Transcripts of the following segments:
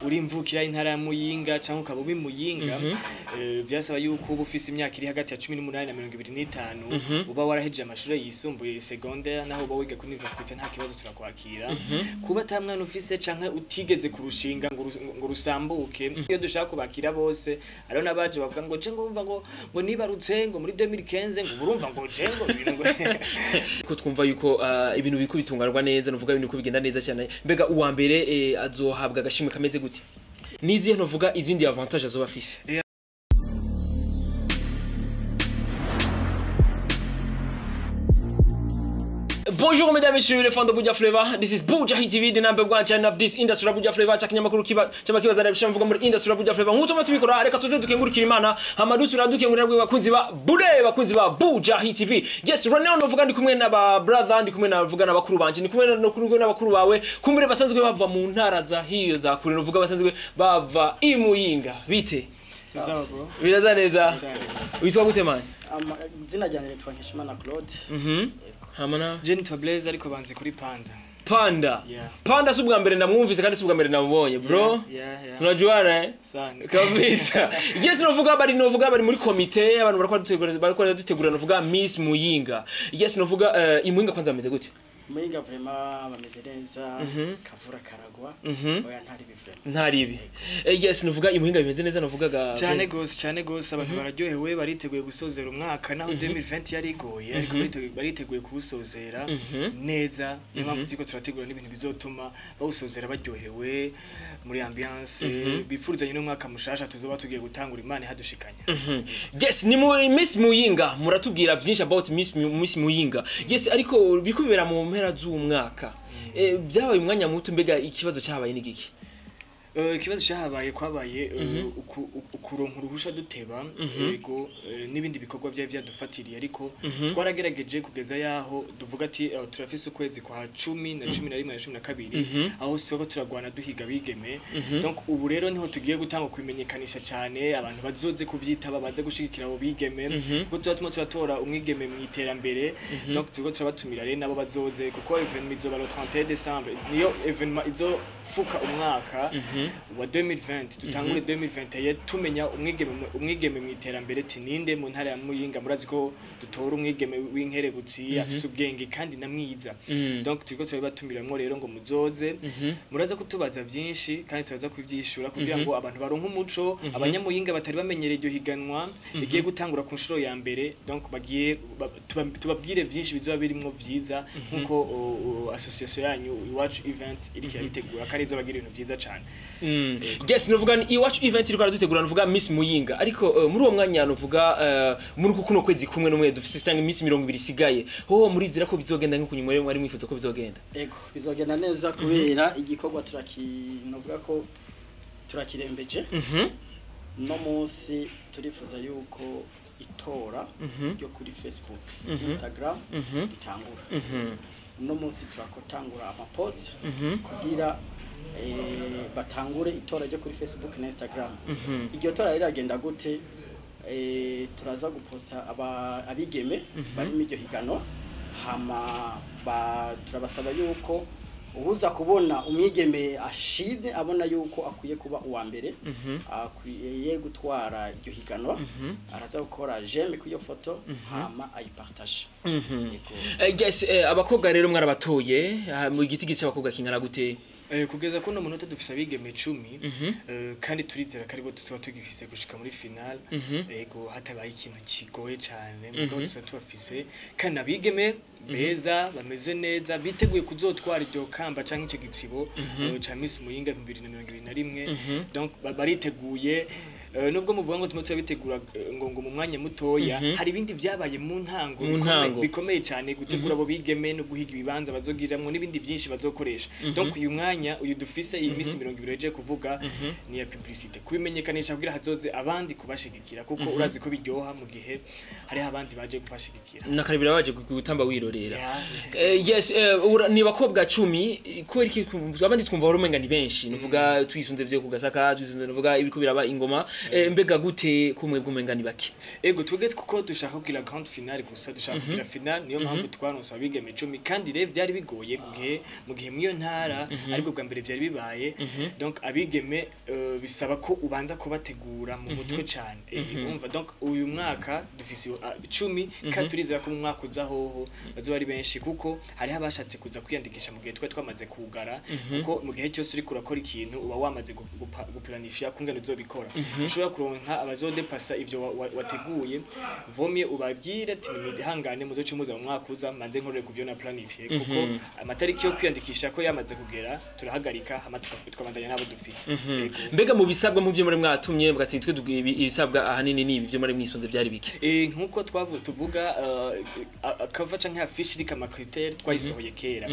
Uri imvukira intara ya Muyinga cyangwa ukaba ubi Muyinga, byasaba yuko uba ufise imyaka iri hagati ya 18 na 25, uba warahejeje amashuri yisumbuye, secondaire, naho uba wiga kuri université nta kibazo, turakwakira. Kuba ata mwana ufise canke utigeze kurushinga ngo rusambuke, iyo dushaka kubakira bose. Hariho n'abaje bavuga ngo je ngo urumva ngo nibarutse ngo muri 2015, ngo urumva ngo je ngo ibintu ngo Ko twumva yuko ibintu biriko bitunganwa neza, nuvuga ibintu ko bigenda neza cyane. Mbega uwa mbere azohabwa agashimwe kameze gute? Nizihe novuga izindi avantage azoba afise? Bonjour mesdames et messieurs les fans de Buja Flavor. This is Buja Hit TV, the number one channel of this industry of Buja Flavor. Chakinyamakuru kiba chama kibaza rabisha mvuga muri industry of Buja Flavor. Nkuko tubikora, reka tuze dukengurukira Imana, hama dusubira dukengurira bwe bakunzi ba Bude, bakunzi ba Buja Hit TV. Yes, right now novuga ndi kumwe n'aba brother, ndi kumwe na vuga n'abakuru banje, ndi kumwe no kumwe n'abakuru bawe, kumbure basanzwe bava mu ntara za hiyo za kure, novuga basanzwe bava i Muyinga. Bite? Sawa bro. Biraza neza. Cyane rwose. Witwa gute man? Izina ryanjye nitwa Nkeshimana Claude. Hamana Je nitwa Blaise, ariko banze kuri Panda. Panda. Yeah. Panda si ubwa mbere ndamwumvise kandi si ubwa mbere ndamubonye, bro. Yeah. Tunajuana, eh? Sana. Kabisa. Yes, novuga bari muri komite, abantu barako dutegura novuga Miss Muyinga. Yes, novuga imuyinga kwanza bameze gute? Muyinga vraiment bameze neza, kavura karagwa. Oya, ntari bi vraiment. Ntari ibi. Yes, novuga imuyinga bimeze neza, novuga ga Cyane gose, cyane gose. Abantu bararyohewe, bariteguye gusozera umwaka naho 2020 yari igoye, ariko bariteguye kuwusozera neza. Niyo mpamvu turiko turategura n'ibintu bizotuma bawusozera baryohewe muri ambiance, bifurizanye n'umwaka mushasha tuzoba tugiye gutangura, Imana ihadushikanya. Yes, ni mu Miss Muyinga, muratubwira byinshi about Miss Muyinga. Yes, ariko biriko bibera mu mpera z'umwaka. Byabaye umwanya muto, mbega ikibazo cyabaye ni giki? Ikibazo cyahabaye, kwabaye ukuronka uruhusha duteba, yego, n'ibindi bikorwa byari byadufatiriye, ariko twaragerageje kugeza yaho duvuga ati turafise ukwezi kwa 10 na 11 na 12, aho turiko turagwana duhiga bigeme. Donc ubu rero niho tugiye gutanga kubimenyekanisha cyane, abantu bazoze kuvyitaba, baze gushigikira abo bigeme, kuko tuba turimo turatora umwigeme mu iterambere. Donc turiko turabatumira rero nabo bazoze, kuko événement izoba le 31 décembre, niyo événement izofuka umwaka wa 2020, tutangure 2021 tumenya umwigeme mu iterambere tininde mu ntara ya Muyinga. Murazi ko dutora umwigeme w'inkerebutsi, afise ubwenge kandi na mwiza. Donc turiko turabatumiramwo rero ngo muzoze, muraza kutubaza byinshi kandi turaza kuvyishura kugira ngo abantu baronke umuco, abanyamuyinga batari bamenyereye iryo higanwa rigiye gutangura ku nshuro ya mbere. Donc bagiye tubabwire byinshi bizoba birimwo vyiza, nkuko association yanyu Iwacu Event iriko irabitegura kandi izobagira ibintu vyiza cane. Yes, novuga ni Iwacu Event iriko aradutegura novuga Miss Muyinga, ariko muri uwo mwanya novuga muri kuno kwezi kumwe n'umwe dufise cyangwa iminsi 20 isigaye, ho murizira ko bizogenda nk'uko nyuma mwari mwifuza ko bizogenda? Ego, bizogenda neza kubera igikorwa turakinovuga ko turakirembeje. No munsi turifuza yuko itora ryo kuri Facebook, Instagram ritangura. Uno munsi turakotangura amapost kugira batangure itora ryo kuri Facebook na Instagram. Iryo tora riragenda gute? Turaza guposta abigeme bari mu iryo higano, hama turabasaba yuko ubuza kubona umwigeme ashimye, abona yuko akwiye kuba uwa mbere, akwiye gutwara iryo higanwa, araza gukora j'aime kuri iyo foto hama ayipartage. Yego. Yes, abakobwa rero mwarabatoye, mu giti gice abakobwa kingana gute? Kugeza kuno munota dufise abigeme 10, kandi turizera ko aribo tuzoba tugifise gushika muri finale. Ego, hatabaye ikintu kigoye cane, mugabo tuzoba tubafise, kandi abigeme beza bameze neza, biteguye kuzotwara iryo kamba canke ico gitsibo ca Miss Muyinga 2021. Donc bariteguye. Nubwo muvuga ngo turimo turabitegura ngo mu mwanya mutoya, hari ibindi vyabaye mu ntango Mu ntango. bikomeye cyane, gutegura abo bigeme no guhiga ibibanza bazogiramwo n'ibindi byinshi bazokoresha. Donc uyu mwanya uyu dufise, iyi minsi 20 yaje kuvuga ni ya publicité, kubimenyekanisha kugira hazoze abandi kubashigikira, kuko urazi ko biryoha mu gihe hariho abandi baje kubashigikira. Nakaribira baje gutamba wirorera. Yeah. Yes, ni bakobwa 10, kubera iki abandi twumva wari umenga ni benshi, nuvuga twisunze vyo kugasaka, twisunze nuvuga ibiko biraba ingoma. Mbega gute kumwe bw'umenga ni bake? Ego, twebwe kuko dushaka kugira grande finale gusa, dushaka kugira finale, niyo mpamvu twaronse abigeme 10. Kandi rero byari bigoye mu gihe mw'iyo ntara ariko bwa mbere byari bibaye. Donc abigeme bisaba ko ubanza kubategura mu mutwe cyane. Urumva, donc uyu mwaka dufise 10, kandi turizera ko mu mwaka uza hoho bazoba ari benshi, kuko hariho abashatse kuza kwiyandikisha mu gihe twari twamaze kugara, kuko mu gihe cyose uriko urakora ikintu uba wamaze guplanifia kungene uzobikora. Ushobora kuronka abazodepasa ivyo wateguye, vomye ubabwire ati nimihangane, muzoce muza mu mwaka uza, manze nkorere ku byo na planifié, kuko amatariki yo kwiyandikisha ko yamaze kugera, turahagarika hama tukabandanya n'abo dufise. Yego. Mbega mu bisabwa mu byo muri mwatumye mugati twe ibisabwa ahanini ni ibi byo muri mwisunze byari bike? Nkuko tuvuga cover canke affiche iriko ama critères twayisohoye kera.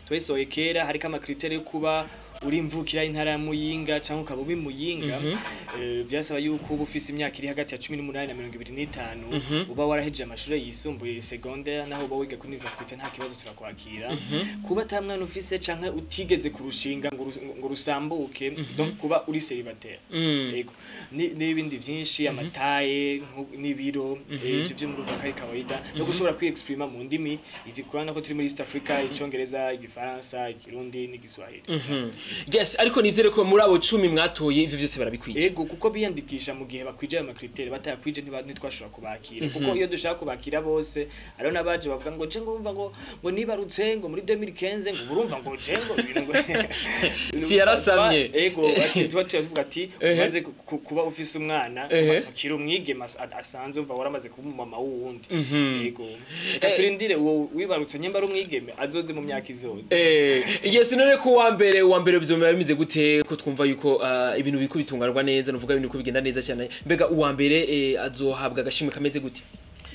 Twayisohoye kera, hariko ama critères yo kuba uri imvukira intara ya Muyinga cyangwa ukaba ubi Muyinga. Byasaba yuko uba ufise imyaka iri hagati ya 18 na 25, uba warahejeje amashuri yisumbuye secondaire, naho uba wiga kuri université nta kibazo turakwakira. Kuba ata mwana ufise canke utigeze kurushinga ngo rusambuke, donc kuba uri célibataire. Yego. N'ibindi byinshi, ama taille n'ibiro, ivyo byo muri ari kawaida, no gushobora kwiexprima mu ndimi izi kurana ko turi muri East Africa: Icongereza, Igifaransa, Ikirundi n'Igiswahili. Yes, ariko nizere ko muri abo 10 mwatoye ivyo vyose barabikwije. Ego, kuko biyandikisha mu gihe bakwije ayo ma critères. Batayakwije ntitwashobora kubakira, kuko iyo dushaka kubakira bose, hariho n'abaje bavuga ngo je ngo urumva ngo nibarutse ngo muri 2015, ngo urumva ngo je ngo ibintu ngo Ti yarasamye. Ego, ati tuba tuvuga ati umaze kuba ufise umwana, ukiri umwigeme asanzwe, umva waramaze kuba umumama w'uwundi. Ego, reka turindire uwo wibarutse, nyemba ari umwigeme, azoze mu myaka izoza. Yes, none ko uwa mbere bizomera bimeze gute, ko twumva yuko ibintu biriko bitunganwa neza, nuvuga ibintu biriko bigenda neza cyane? Mbega uwa mbere azohabwa agashimwe kameze gute?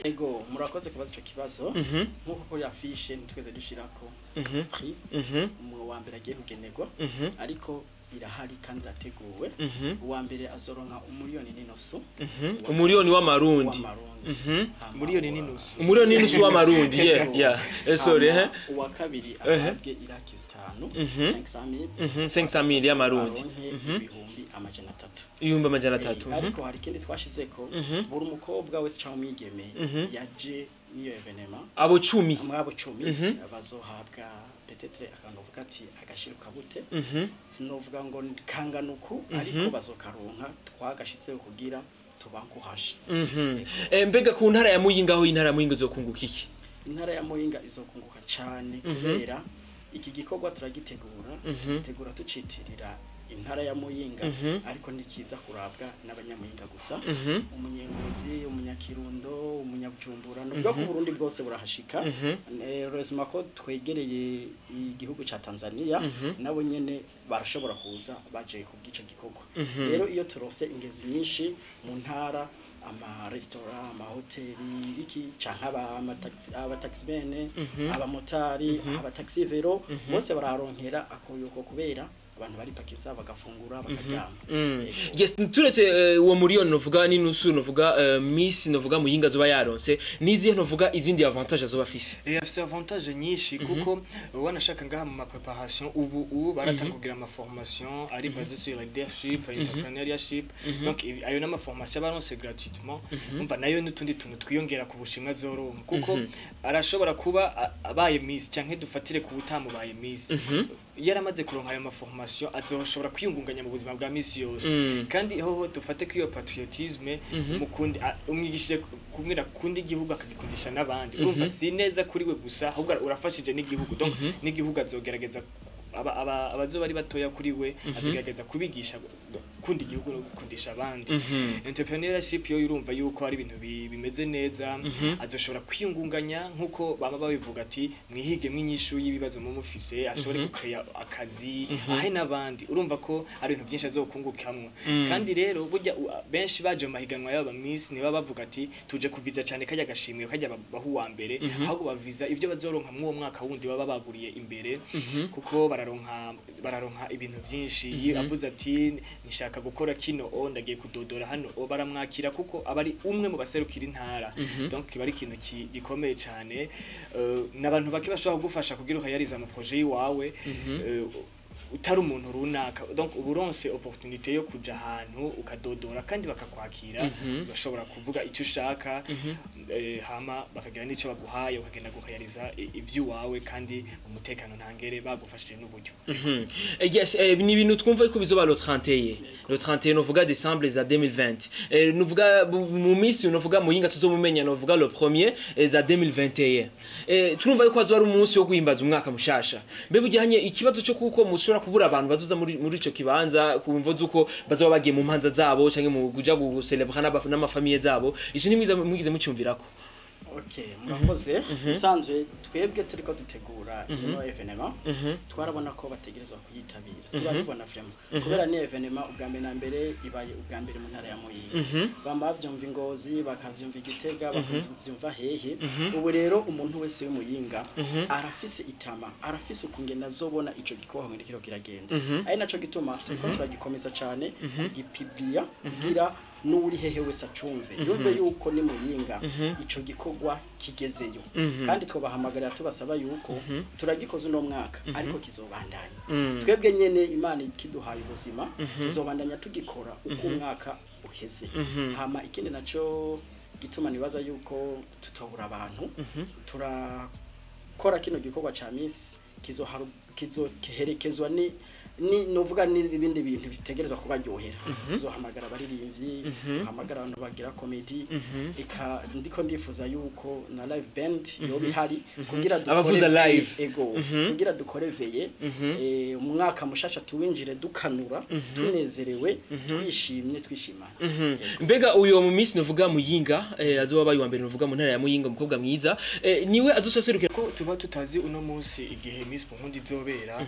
Ego, murakoze kubaza ico kibazo. Nk'uko kuri affiche ntitweze dushirako prix mu wa mbere agiye kugenerwa, ariko irahari kandi irateguwe. Uwa mbere azoronka 1.5 miliyoni. 1 miliyoni w'amarundi? W'amarundi. Hama 1.5 miliyoni. 1.5 miliyoni w'amarundi, yeah, sorry. Hama uwa kabiri ahabwe iraki 5, 500,000. 500,000 y'amarundi. Aronke 300,000. 300,000. Ariko hari ikindi twashizeko: buri umukobwa wese cyangwa umwigeme yaje n'iyo événement, abo 10, mwabo 10 bazohabwa peut-être akantu uvuga ati agashiro kabute. Sinovuga ngo kangana uku, ariko bazokaronka, twagashitseho kugira tubankuhashe. Mbega ku ntara ya Muyinga aho, intara ya Muyinga izokunguka iki? Intara ya Muyinga izokunguka cane, kubera iki gikorwa turagitegura, tugitegura tucitirira intara ya Muyinga, ariko ntikiza kurabwa n'abanyamuyinga gusa. Umunyengozi, umunyakirundo, umunyabujumbura, nuvuga ko Burundi bwose burahashika. Heureusement ko twegereye igihugu ca Tanzania, nabo nyene barashobora kuza baje kubw'ico gikorwa. Rero iyo turose ingezi nyinshi mu ntara, ama restaurant, ama hoteli, iki canke aba taxi-bene, abamotari, aba taxi vélo, bose bararonkera akoyoko kubera abantu baripakiza, bagafungura, bakaryama. Yego. Yes, turetse uwo miliyoni novuga n'inusu novuga Miss novuga Muyinga azoba yaronse, nizihe novuga izindi avantage azoba afise? Afise avantage nyinshi, kuko wanashaka ngaha mu ma préparation ubu baratanga kugira ama formation ari basé sur leadership, entrepreneurship. Donc ayo n'ama formation baronse gratuitement. Umva, nayo n'utundi tuntu twiyongera ku bushimwe azoronka, kuko arashobora kuba abaye Miss canke dufatire ku butamubaye Miss, yaramaze kuronka ayo ma formation, azoshobora kwiyungunganya mu buzima bwa misi yose. Kandi hoho dufate ko iyo patriotisme mukundi umwigishije kumwira kundi igihugu, akagikundisha n'abandi, urumva si neza kuri we gusa, ahubwo urafashije n'igihugu. Donc n'igihugu azogerageza abazoba ari batoya kuri we, azogerageza kubigisha gukunda igihugu no gukundisha abandi. Entrepreneurship yo urumva yuko ari ibintu bimeze neza, azoshobora kwiyungunganya nkuko bama babivuga ati mwihige mwinyishu y'ibibazo mu mufise, ashobore gukreya akazi ahe n'abandi. Urumva ko ari ibintu byinshi azokungukamwo. Kandi rero burya benshi baje mu mahiganwa y'aba Miss niba bavuga ati tuje kuviza cyane kajya gashimwe kajya bahu wa mbere, ahubwo baviza ibyo bazoronka mw'uwo mwaka wundi baba baguriye imbere, kuko bararonka ibintu byinshi. Iyo avuze ati nishaka gukora kino, o ndagiye kudodora hano, o baramwakira, kuko aba ari umwe mu baserukira intara. Donc kiba ari ikintu gikomeye cyane. N'abantu bake bashobora kugufasha kugira ukayariza ama projet yiwawe. Utari umuntu runaka, donc uba uronse opportunité yo kuja ahantu ukadodora kandi bakakwakira, ugashobora kuvuga icyo ushaka, hama bakagira n'ico baguhaye, ukagenda guhayariza ivy'iwawe kandi mu mutekano ntangere, bagufashije n'uburyo. Yes, ni ibintu twumva yuko bizoba le 31, le 31 novuga décembre za 2020. Novuga mu minsi novuga Muyinga tuzomumenya novuga le premier za 2021. Turumva yuko hazoba ari umunsi wo guhimbaza umwaka mushasha. Mbe bujyanye ikibazo cyo kuko mushobora kubura abantu bazoza muri ico kibanza ku mvo z'uko bazoba bagiye mu mpanza zabo canke mu kuja gucelebra n'amafamiye zabo, ico ntimwiza mwigize mucyumvirako? Okay, murakoze. Musanzwe twebwe turiko dutegura ino événement, twarabona ko bategerezwa kuyitabira. Turabibona vraiment kubera ni événement ubwa mbere na mbere ibaye ubwa mbere mu ntara ya Muyinga. Bama bavyumva i Ngozi, bakavyumva i Gitega, bakavyumva hehe. Ubu rero umuntu wese w'Umuyinga arafise itama, arafise ukungena azobona ico gikorwa ngo kiro kiragenda. Ari naco gituma turiko turagikomeza cane kugipublia kugira n'uri hehe wese acumve, yumve yuko ni Muyinga ico gikorwa kigezeyo. Kandi twabahamagarira tubasaba yuko turagikoze uno mwaka ariko kizobandanya. Twebwe nyene Imana ikiduhaye ubuzima tuzobandanya tugikora uko umwaka uheze. Hama ikindi naco gituma nibaza yuko tutobura abantu, turakora kino gikorwa ca Miss kizoharu kizoherekezwa ni novuga n'ibindi bintu bitegerezwa kubaryohera. Tuzohamagara abaririmbyi, hamagara abantu bagira comedy, eka ndiko ndifuza yuko na live band yoba ihari kugira dukore Abavuza live. Ego, kugira dukore veillée, umwaka mushasha tuwinjire dukanura, tunezerewe, twishimye, twishimana. Mbega uyo mu minsi novuga Muyinga azoba abaye uwa mbere novuga mu ntara ya Muyinga, umukobwa mwiza, niwe azoserukira? Ko tuba tutazi uno munsi igihe Miss Burundi izobera,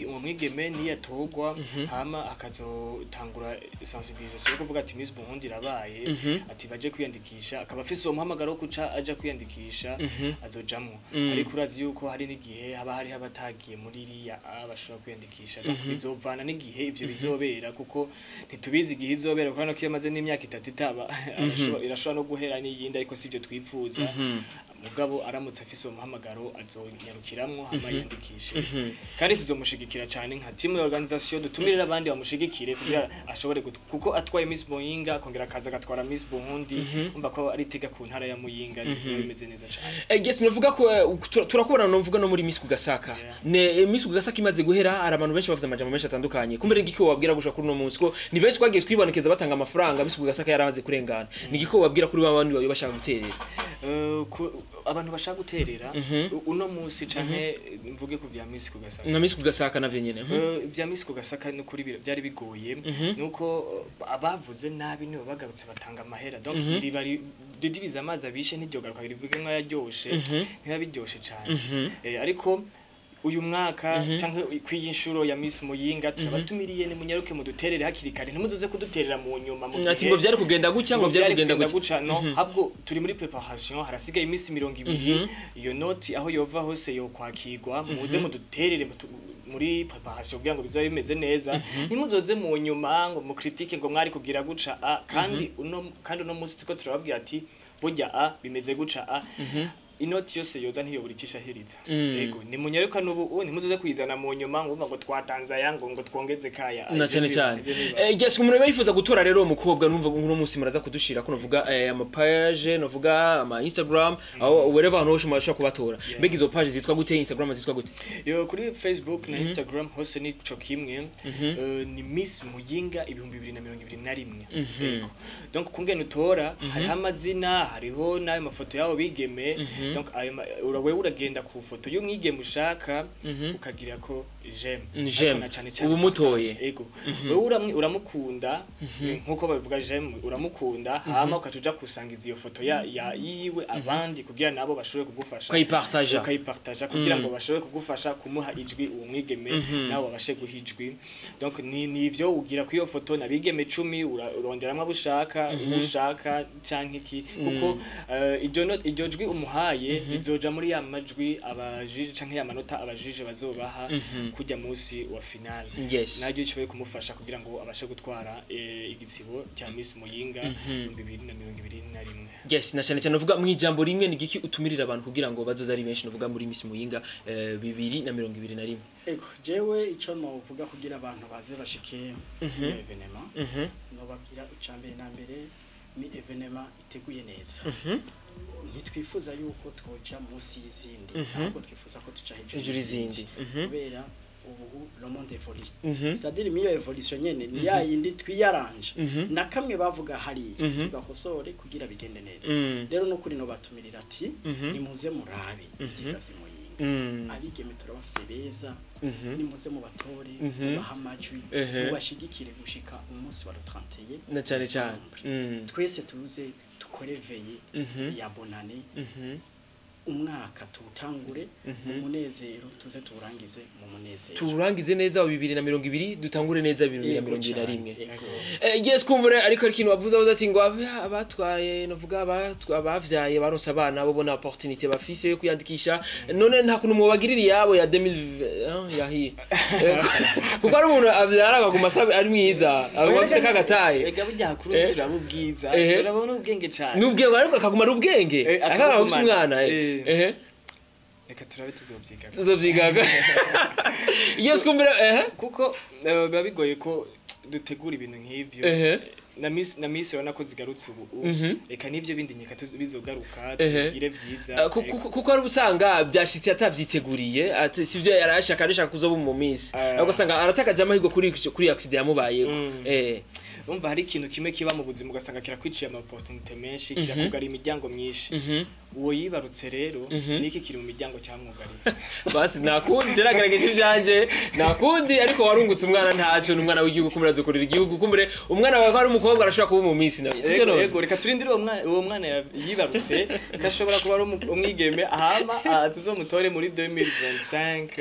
uwo mwigeme niyatorwa hama akazotangura sensibilisation yo kuvuga ati Miss Burundi irabaye, ati baje kwiyandikisha, akaba afise uwo muhamagaro wo kuca aja kwiyandikisha, azojamwo. Ariko urazi yuko hari n'igihe haba hariho abatagiye muri iriya A bashobora kwiyandikisha. Donc bizovana n'igihe ivyo bizobera, kuko ntitubizi igihe izobera, kuko hano ko iyo amaze n'imyaka 3 itaba irashobora no guhera n'iyindi, ariko sivyo twifuza. Mugabo aramutse afise uwo muhamagaro azonyarukiramwo hama yiyandikishe, kandi tuzomushigikira cyane nka team organisation, dutumirire abandi bamushigikire kugira ashobore kuko atwaye Miss Muyinga akongera akaza agatwara Miss Burundi, umva ko ari iteka ku ntara ya Muyinga, biba bimeze neza cyane. Yes, novuga ko turakubona novuga no muri Miss Kugasaka. Ne Miss Kugasaka imaze guhera, hari abantu benshi bavuze amajambo menshi atandukanye. Kumbere ngiko wabwira gushika kuri uno munsi ko ni benshi twagiye twibonekeza batanga amafaranga Miss Kugasaka yaramaze kurengana, ni giko wabwira kuri babandi bayo bashaka guterera? Abantu bashaka guterera uno munsi canke mvuge ku vya Miss Kugasaka? Na Miss Kugasaka navyo nyene. Vya Miss Kugasaka nukuri byari bigoye, nuko abavuze nabi nibo bagarutse batanga amahera. Donc iriba didibiza amazi abishe ntiryogaruka rivuge nk'ayaryoshe, ntiba biryoshe cane. Ariko uyu mwaka canke kwiyi nshuro ya Miss Muyinga turabatumiriye, ni munyaruke muduterere hakiri kare, ntimuzoze kuduterera mu nyuma mu Ati ngo vyari kugenda gutya, ngo vyari kugenda gutya. Guca no habwo turi muri préparation, harasigaye iminsi 20. Iyo noti aho yova hose yo kwakirwa, muze muduterere muri préparation kugira ngo bizobe bimeze neza. Ntimuzoze mu nyuma ngo mu critique ngo mwari kugira guca a, kandi uno munsi tuko turababwira ati burya a bimeze guca a. Inoti yose yoza ntiyobura icishahiriza. Yego, ni munyaruka n'ubu ntimuzoze kuyizana mu nyuma ngo umva ngo twatanze aya ngo twongeze kaya. Na cyane cyane. Yes, umuntu aba yifuza gutora rero uwo mukobwa, numva uno munsi muraza kudushira ko novuga ama page, novuga ama Instagram, aho wherever ahantu hose mushobora kubatora. Mbega izo page zitwa gute, Instagram zitwa gute? Yo, kuri Facebook na Instagram hose ni co kimwe, ni Miss Muyinga 2021. Yego. Donc kungene utora, hariho amazina, hariho n'ayo mafoto yabo bigeme. Donc ayo wewe uragenda ku foto y'umwigeme ushaka, ukagira ko j'aime. J'aime. Ariko na cane cane Uba umutoye. partage. Ego, wewe uramukunda nkuko babivuga j'aime, uramukunda, hama ukaca uja kusangiza iyo foto ya yiwe abandi kugira nabo bashobore kugufasha. Ukayipartaja. Ukayipartaja kugira ngo bashobore kugufasha kumuha ijwi uwo mwigeme, nawe babashe guha ijwi. Donc ni ivyo ugira kuri iyo foto nabigeme 10, uronderamwo abo ushaka, uwo ushaka canke iki, kuko iryo jwi umuhaye. yabaye bizoja muri ya majwi abajije canke ya manota abajije bazobaha kujya munsi wa finale. Naryo ishoboye kumufasha kugira ngo abashe gutwara igitsibo cya Miss Muyinga 2021. Yes, na cyane cyane uvuga mu ijambo rimwe, ni giki utumirira abantu kugira ngo bazoze ari benshi, nuvuga muri Miss Muyinga 2021? Ego, jewe ico novuga kugira abantu baze bashike muri événement, nobabwira icambere na mbere ni événement iteguye neza. Ntitwifuza yuko twoja munsi y'izindi, ahubwo twifuza ko tuja hejuru hejuru y'izindi. Kubera ubu le monde évolue, c'est-à-dire miyo évolution nyene ni ya yindi twiyaranje na kamwe bavuga hariya tugakosore kugira bigende neza. Rero no kuri no batumirira ati nimuze murabe ivyiza vy'Imuyinga. Abigeme turabafise beza, nimuze mubatore, mubahe amajwi, mubashigikire gushika umunsi wa le 31 Na cyane cyane décembre. Twese tuze dukore veillée ya bonane, umwaka tuwutangure mu munezero, tuze tuwurangize mu munezero. Turangize neza wa 2020, dutangure neza bibiri na Yego mirongo ibiri na cane, rimwe. Yego. Yes, kumbure ariko hari ikintu wavuze ati ngo abatwaye, novuga abavyaye baronse abana bo bona opportunité bafise yo kwiyandikisha, none nta kuntu mubagirira iyabo ya 2020 yahiye? Kuko ari umuntu avyara akaguma asaba ari mwiza, aguma afise kagataye. Ega burya hakuru turaba ubwiza, turabona ubwenge cyane. N'ubwenge, ariko akaguma ari ubwenge, akaba afise akabugumana. umwana. Reka turabe, tuzobyiga. Tuzovyigaga. Yes, kumbure Kuko biba bigoye ko dutegura ibintu nk'ivyo. Na Miss urabona ko zigarutse ubu. Reka n'ivyo bindi nyika bizogaruka, tugire vyiza. Kuko ari usanga byashitse atavyiteguriye, ati sivyo yarashaka, arashaka kuzoba mu minsi, ariko usanga aratakaje amahirwe kuri accident yamubayeko. Urumva hari ikintu kimwe kiba mu buzima ugasanga kirakwiciye ama opportunité menshi, kirakugara imiryango myinshi. Uwo yibarutse rero, niki kiri mu miryango cyamwugariye. Basi nakundi je nagerageje ivyanje, nakundi, ariko warungutse umwana, ntaco, n'umwana w'igihugu, kumure azokorera igihugu, kumure umwana wawe ko ari umukobwa arashobora kuba mu minsi nawe, sibyo? Ego, None ego, reka turindire uwo mwana yibarutse, gashobora kuba ari umwigeme, hama tuzomutore muri 2025,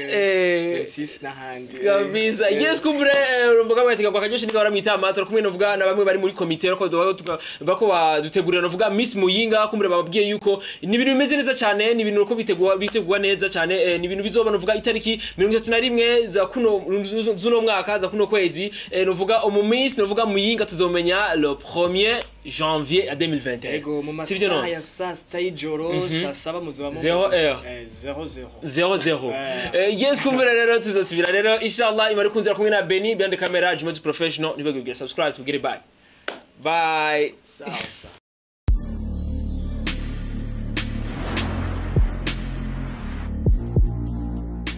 26 n'ahandi. Kabisa. Yes, kumbure urumva bati kwa kanyosha nika baramwita amatora kumwe, novuga na bamwe bari muri komite ko bako badutegurira, novuga Miss Muyinga. Kumbure bababwiye yuko ni ibintu bimeze neza cyane, ni ibintu uko bitegurwa neza cyane, ni ibintu bizoba novuga itariki 31 za kuno zuno mwaka, za kuno kwezi, novuga umu Miss novuga Muyinga tuzomenya le 1er janvier à 2021. Ego, mu Sivyo? masaha None ya saa sita y'ijoro, saa saba muzoba mu Zéro heure. 00. 00. Yes, kumbura rero tuzosubira rero inshallah imari kunzira kumwe na Benny behind the camera, Jumaji professional. Nibwo kugira subscribe, tubwire bye bye. Sawa sawa.